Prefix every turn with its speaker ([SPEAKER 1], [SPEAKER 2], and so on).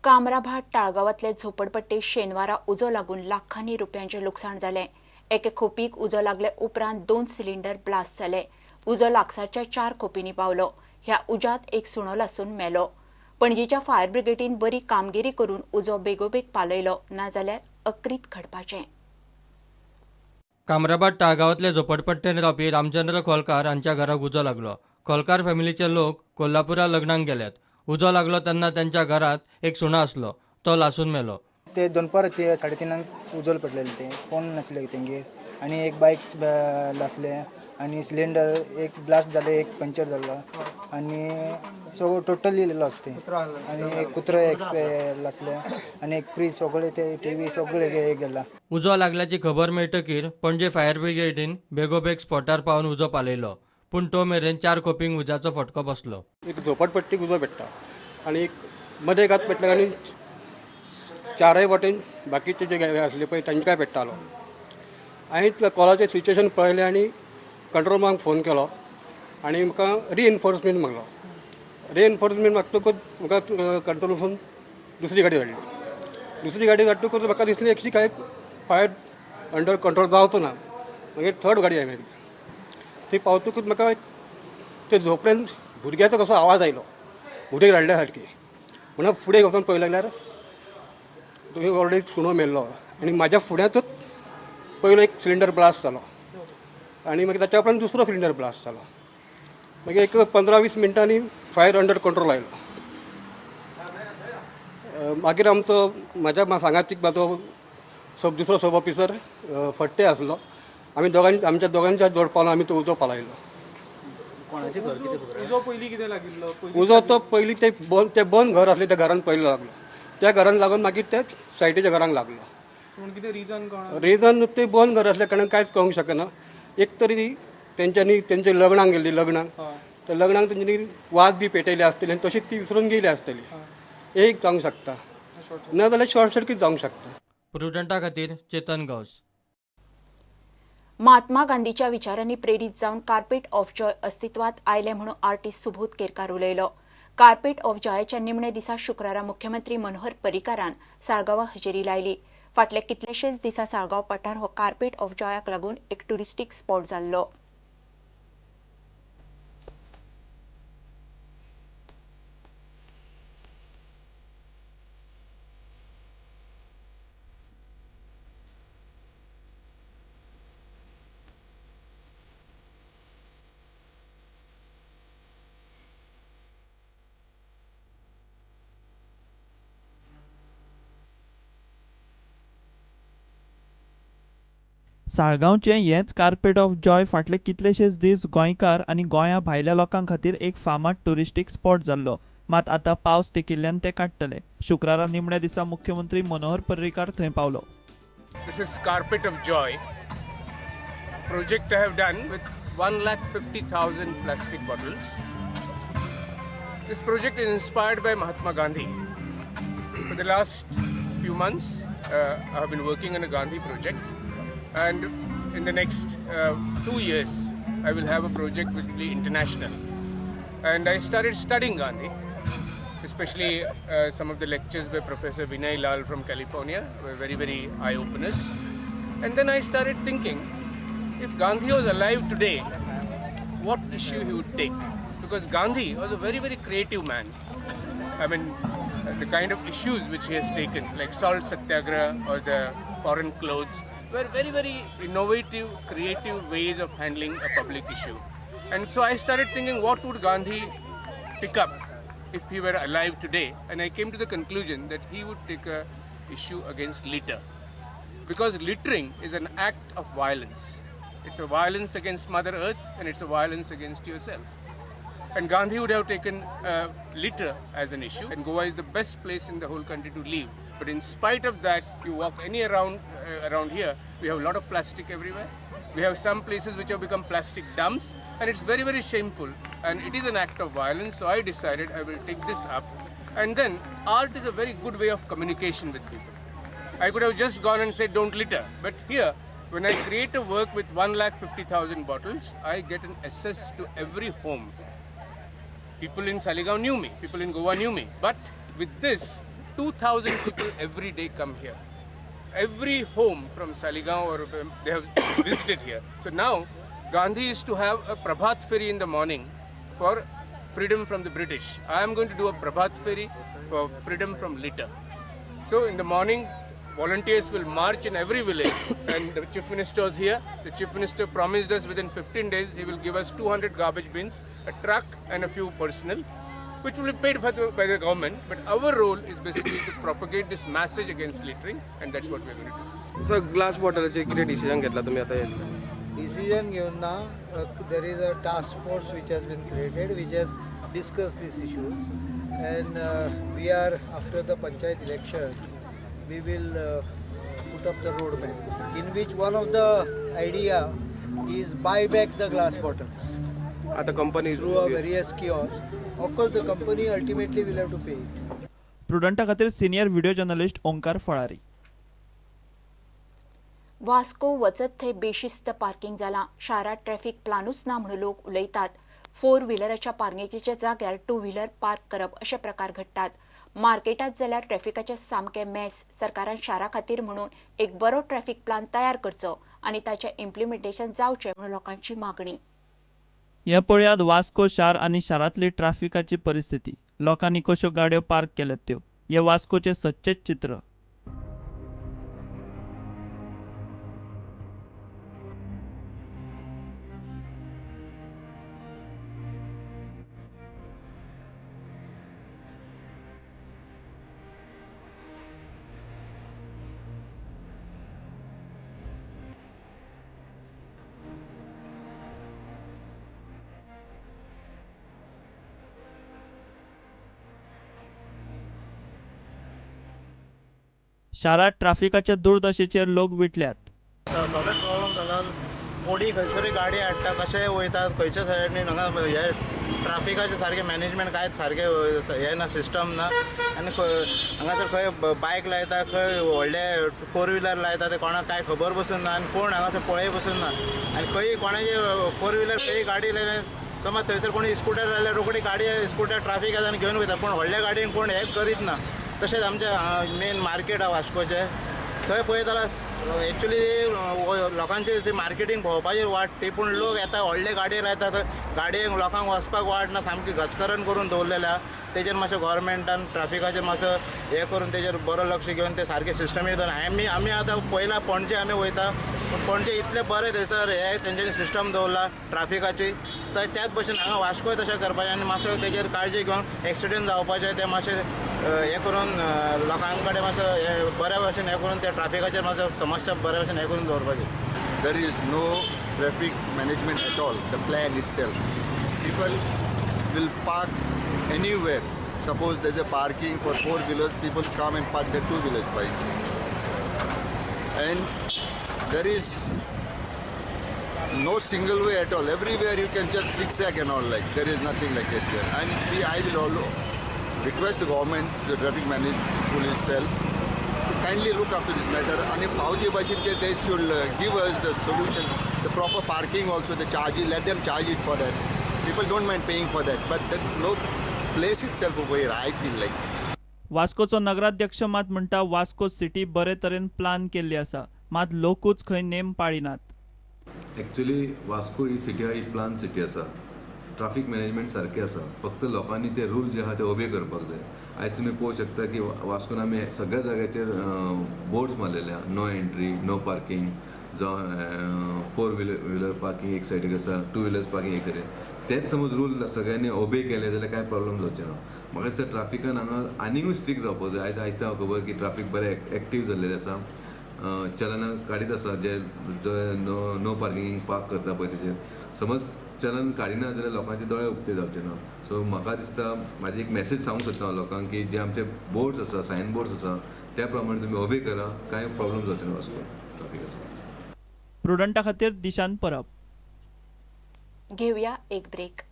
[SPEAKER 1] कामराभाट टाळगांवांतले झोपडपट्टे शेनवारा उजो लागून लाखांनी रुपयांचें लुकसाण जालें. एके खोपीक उजो लागले उपरांत 2 सिलिंडर ब्लास्ट जाले. उजो लागसारच्या 4 खोपींनी पावलो. ह्या उज्यांत एक सुणो लासून मेलो. पणजीच्या फायर ब्रिगेडीन बरी कामगिरी करून उजो बेगोबेग पालयलो, नाजाल्यार अक्रीत घडपाचें.
[SPEAKER 2] कामराभाट टाळगांवांतले झोपडपट्टेन रावपी रामचंद्र खोलकार हांच्या घराक उजो लागलो. खोलकार फॅमिलीचे लोक कोल्हापुरा लग्नाक गेल्यात. उजो लागलो तेन्ना त्यांच्या घरात एक सुणो आसलो, तो लासून मेलो.
[SPEAKER 3] ते दनपार 3:30 उजो पडलेले, ते कोण नासले तेंगेर आनी एक बायक लासले आनी सिलिंडर एक ब्लास्ट जाले, एक पंक्चर जालो आनी सगळो टोटली लॉस ते. आनी एक कुत्रो लासले आनी एक फ्रीज सगळे ते टीव्ही सगळे गेला.
[SPEAKER 2] उजो लागल्याची खबर मेळटकीर पणजे फायर ब्रिगेडीन बेगोबेग स्पॉटार पावन उजो पालयलो, पूण तो मेरेन 4 खोपींक उज्याचो फटको बसलो.
[SPEAKER 4] एक झोपडपट्टीक उजो पेट्टा आनी एक मदें एकाच पेटलो आनी चारय वाटेन बाकीचे जे आसले पळय तांकांय पेट्टालो. हांवें कॉलाचें सिच्युएशन पळयलें आनी कंट्रोल रुमाक फोन केलो आनी म्हाका रिएनफोर्समेंट मागलो. रिएनफोर्समेंट मागतकूच म्हाका कंट्रोल रुमासून दुसरी गाडी धाडली. दुसरी गाडी धाडटकूच म्हाका दिसलें एकशी काय फायर अंडर कंट्रोल जावचो ना. मागीर थर्ड गाडी हांवें ती पावतकूच म्हाका ते झोपडेन भुरग्याचो कसो आवाज आयलो, भुरगे रडल्या सारकी. म्हणून फुडें वचून पळयलें जाल्यार तुमी ऑलरेडी सुणो मेल्लो आनी म्हाज्या फुड्यांतूच पयलो एक सिलिंडर ब्लास्ट जालो आनी मागीर ताच्या उपरांत दुसरो सिलिंडर ब्लास्ट जालो. मागीर एक 15-20 मिनटांनी फायर अंडर कंट्रोल आयलो. मागीर आमचो म्हाज्या सांगातीक म्हाजो सब दुसरो सब ऑफिसर फट्टे आसलो. आमी दोगांनी आमच्या दोगांच्या जोड पावलो आमी तो उजो पालयलो. उजो तो पयलीं ते बंद घर आसलें त्या घरान पयलो लागलो. त्या घरान लागून मागीर ते सायटीच्या घरांक लागलो. रिजन ते बंद घर आसल्या कारणान कांयच कळूंक शकना. एक तरी तेंच्यांनी तेंच्या लग्नाक गेल्ली, लग्नाक त्या लग्नाक तेंच्यांनी वाद बी पेटयली आसतली आनी तशीच ती विसरून गेली आसतली, एक जावंक शकता, ना जाल्यार शॉर्ट सर्कीट जावंक शकता.
[SPEAKER 2] प्रुडंटा खातीर चेतन गांवस.
[SPEAKER 1] महात्मा गांधीच्या विचारांनी प्रेरीत जावन कार्पेट ऑफ जॉय अस्तित्वात आयले म्हणून आर्टिस्ट सुबोध केरकार उलयलो. कार्पेट ऑफ जॉयाच्या निमणे दिसा शुक्रारा मुख्यमंत्री मनोहर पर्रीकारान साळगांवां हजेरी लायली. फाटले कितलेशेच दिसा साळगांव पठार हो कार्पेट ऑफ जॉयाक लागून एक ट्युरिस्टीक स्पॉट जाल्लो.
[SPEAKER 5] साळगांवचें हेंच कार्पेट ऑफ जॉय फाटले कितलेशेच दीस गोंयकार आनी गोंया भायल्या लोकां खातीर एक फामाद ट्युरिस्टीक स्पॉट जाल्लो. मात आतां पावस तेंकिल्ल्यान ते काडटले. शुक्रारा निमण्या दिसा मुख्यमंत्री मनोहर पर्रीकार थंय पावलो.
[SPEAKER 6] This is Carpet of Joy project I have done with 1,50,000 plastic bottles. This project is inspired by Mahatma Gandhi. For the last few months, I have been working on a Gandhi project, and in the next 2 years, I will have a project which will be international. And I started studying Gandhi, especially some of the lectures by Professor Vinay Lal from California were very, very eye-openers. And then I started thinking, if Gandhi was alive today, what issue he would take? Because Gandhi was a very, very creative man. I mean, the kind of issues which he has taken, like salt satyagraha or the foreign clothes, were very, very innovative, creative ways of handling a public issue. And so I started thinking, what would Gandhi pick up if he were alive today? And I came to the conclusion that he would take a issue against litter. Because littering is an act of violence. It's a violence against Mother Earth and it's a violence against yourself. And Gandhi would have taken litter as an issue. And Goa is the best place in the whole country to live. But in spite of that, you walk any around here, we have a lot of plastic everywhere. We have some places which have become plastic dumps, and it's very, very shameful. And it is an act of violence, so I decided I will take this up. And then art is a very good way of communication with people. I could have just gone and said, don't litter. But here, when I create a work with 1,50,000 bottles, I get an access to every home. People in Saligao knew me, people in Goa knew me. But with this, 2,000 people every day come here. Every home from Saligao or they have visited here. So now Gandhi is to have a Prabhat Ferry in the morning for freedom from the British. I am going to do a Prabhat Ferry for freedom from litter. So in the morning, volunteers will march in every village, and the Chief Minister is here. The Chief Minister promised us within 15 days he will give us 200 garbage bins, a truck and a few personnel, which will be paid by the government. But our role is basically to propagate this message against littering, and that's what we are going to do.
[SPEAKER 7] So glass bottle चे कितें decision घेतला तुम्ही आता?
[SPEAKER 8] Decision घेऊन ना, there is a task force which has been created, which has discussed these issues, and we are, after the panchayat elections, we will put up the roadmap in which one of the idea is buy back the glass bottles.
[SPEAKER 7] At the company
[SPEAKER 8] through a various kiosks. Of course, the company ultimately will have to pay it.
[SPEAKER 5] Prudenta खातीर senior video journalist Omkar Falari.
[SPEAKER 1] Vasco वचत थंय बेशिस्त parking जालां. शारांत traffic प्लानूच ना म्हणून लोक उलयतात. फोर व्हिलराच्या पार्किंगेच्या जाग्यार टू व्हिलर पार्क करप अशे प्रकार घडटात. मार्केटात जाल्यार ट्रॅफिकाचे सामके मेस. सरकारान शारा खातीर म्हणून एक बरो ट्रॅफिक प्लान तयार करचो आनी ताचें इम्प्लिमेंटेशन जावचें म्हणून लोकांची मागणी.
[SPEAKER 5] हे पळयात वास्को शार आनी शारांतली ट्रॅफिकाची परिस्थिती. लोकांनी कश्यो गाडयो पार्क केल्यात त्यो. हे वास्कोचें सच्चेच चित्र. शारात ट्राफिकाच्या दुर्दशेचेर लोक विटल्यात.
[SPEAKER 9] सगळे प्रॉब्लम जाला. मोडी खंयसरूय गाडी हाडटा, कशें वयतात खंयच्या सायडीन. हांगा हे ट्राफिकाचें सारकें मॅनेजमेंट कांयच सारकें हें ना, सिस्टम ना. आनी हांगासर खंय बायक लायता, खंय व्हडले फोर व्हिलर लायता, ते कोणाक कांय खबर पसून ना आनी कोण हांगासर पळय पसून ना. आनी खंय कोणाचे फोर व्हिलर खंय गाडी लायल्या, समज थंयसर कोणी स्कुटर लायल्यार रोखडी गाडी स्कुटर ट्राफीक येता आनी घेवन वयता, पूण व्हडल्या गाडयेन कोण हें करीत ना. तशेंच आमचें मेन मार्केट आहा वास्कोचें, थंय पळयत जाल्यार एक्चुली लोकांची ती मार्केटींग भोंवपाचेर वाडटी, पूण लोक येता व्हडले गाडये लायतात, गाडयेक लोकांक वचपाक वाट ना, सामकी गचकरण करून दवरलेलें आहा. तेजेर मातशें गोवोरमेंटान ट्राफिकाचेर मातसो हें करून तेजेर बरो लक्ष घेवन ते सारकें सिस्टमीक दवरला. आमी आतां पयला पणजे आमी वयता, पूण पणजे इतलें बरें थंयसर हें तेंच्यांनी सिस्टम दवरला ट्राफिकाची, तर त्याच भशेन हांगा वास्कोय तशें करपाचें आनी मातसो तेजेर काळजी घेवन एक्सिडंट जावपाचें तें मातशें हें करून लोकां कडेन मातसो हें बऱ्या भशेन हें करून त्या ट्राफिकाचेर मातसो समस्या बऱ्या भशेन हें करून दवरपाचें.
[SPEAKER 10] There is no traffic management at all, the plan itself. People will park anywhere. Suppose there's a parking for four wheelers, people come and park their two wheelers bikes. And there is no single way at all. Everywhere you can just zigzag and all, like there is nothing like that here. And I will also request the government, the traffic management police cell, to kindly look after this matter. And if Faudi Bashir, they should give us the solution, the proper parking also, the charges, let them charge it for that. People don't mind paying for that, but that's no place itself over here, I feel like.
[SPEAKER 5] वास्कोचो नगराध्यक्ष मात म्हणटा Vasco city बरे तरेन plan केल्ली आसा, मात लोकूच खंय नेम पाळिनात.
[SPEAKER 11] एक्चुअली वास्को ही सिटी ही प्लान सिटी आसा, ट्राफीक मॅनेजमेंट सारकें आसा, फक्त लोकांनी ते रूल जे आहा ते ओबे करपाक जाय. आयज तुमी पळोवंक शकता की वास्कोन आमी सगळ्या जाग्याचेर बोर्ड्स मारलेले आहा, नो एंट्री, नो पार्किंग, जावं फोर व्हिलर पार्किंग एक सायडीक आसा, टू व्हिलर्स पार्किंग एक सायडीक. तेच समज रूल सगळ्यांनी ओबे केले जाल्यार कांय प्रॉब्लम जावचें ना. म्हाका दिसता ट्राफिकान हांगा आनीकूय स्ट्रिक्ट जावपाक जाय. आयज आयकता हांव खबर की ट्राफीक बरें एक्टीव जाल्लेलें आसा, चलनां काडीत आसा, जे नो पार्किंग पार्क करता पळय तेजेर समज चलन काडिना जाल्यार लोकांचे दोळे उक्ते जावचे ना. सो म्हाका दिसता म्हाजी एक मॅसेज सांगूंक सोदता हांव लोकांक की जे आमचे बोर्ड्स आसा, सायन बोर्ड्स आसा, त्या प्रमाणे तुमी ओबे करा, कांय प्रॉब्लम जावचे ना वास्को ट्राफिकाचो.
[SPEAKER 5] प्रुडंटा खातीर दिशान परब.
[SPEAKER 1] घेवया एक ब्रेक.